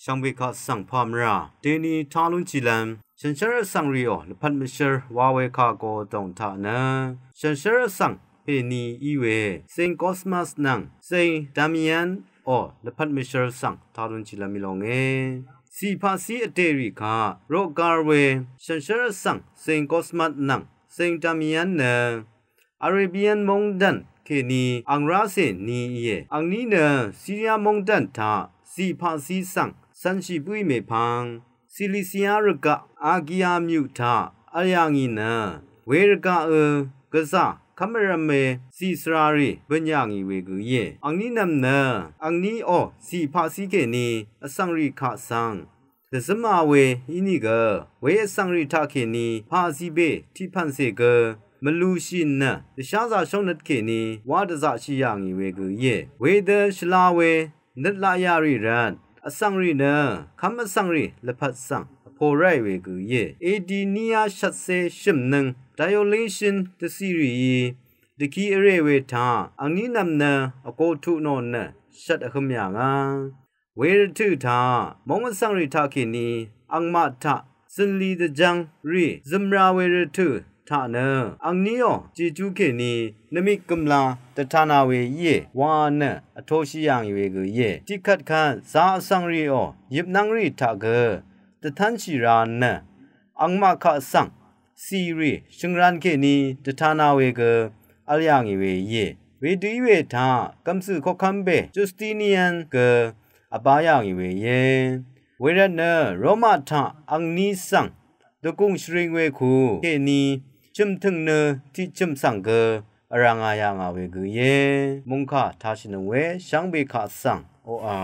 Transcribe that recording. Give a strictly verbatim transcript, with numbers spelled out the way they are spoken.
shvngbe kaq svng pà mvrà deni tá lúnshìlv́m shànshér vsvng rìò lvpat mvshǿr wa we kà go dòng taq nø shànshér vsvng pèní í we Saint Cosmas nvng Saint Damian ò lvpat mvshǿr svng tá lúnshìlv́m í longe. Cìpaqcí vdè rì kaq roqgar we shànshér vsvng Saint Cosmas nvng Saint Damian nø Arabian móngdàn kèní ang rácè ni íe. Angní nø Siria móngdàn taq cìpaqcí svng cv̄nshì bǿì mèpvng Silisia rvgaq Agia myuq taq vl yà ngì nø we rvgaq ø gvzà kv́m vrv̄m we cì svrarì bø̀n yà ngì we gø íe. Angní nv̀m nø angní ò cìpaqcí kèní vsvng rì kaq svng dvzǿma we ínìgø we vsvng rì taqkèní paqzibè tiqpv̀ncè gø mvlushì nø dvsházā shóngnøt kèní wá dvzaqshì yà ngì we gø íe. Wedø shvla we nøt laqyà rì rvt vsvng rì nø kv́m vsvng rì lvpat svng vpo ráì we gø íe. Edi níyá shvtcé shø̀mnøng Diocletian dvcì rìí dvki vrè we taq angní nv̀m nø vgo tuq nò nø shvt vhø̄m yà ngà. We rvtø̀ taq móng vsvng rì taqkèní angmaq taq zø̀nli dvjvng rì zø̀mra we rvtø̀ taq nø angníò jejú kèní nvmik gø̀mla dvtana we íe wa nø vtoshì yà ngì we gø íe. Tiqkvtkvt zā vsvng rìò yøpnv́ng rì taq gø dvtv́nshì ra nø angmaq kaq svng cìrì shø̀ngran kèní dvtana we gø vl yà ngì we íe. Wedø í we taq gv̀mcø̀ koqkv́m bè Justinian gø vbá yà ngì we íe. Wervt nø Roma taq angní svng dvgùng shvring we ku kèní chø̀mtø̀ng nø tiqchø̀m svng gø vrv̀ngà yà ngà we gø íe. Mungkà tashìnøng we shvngbe kaq svng oqà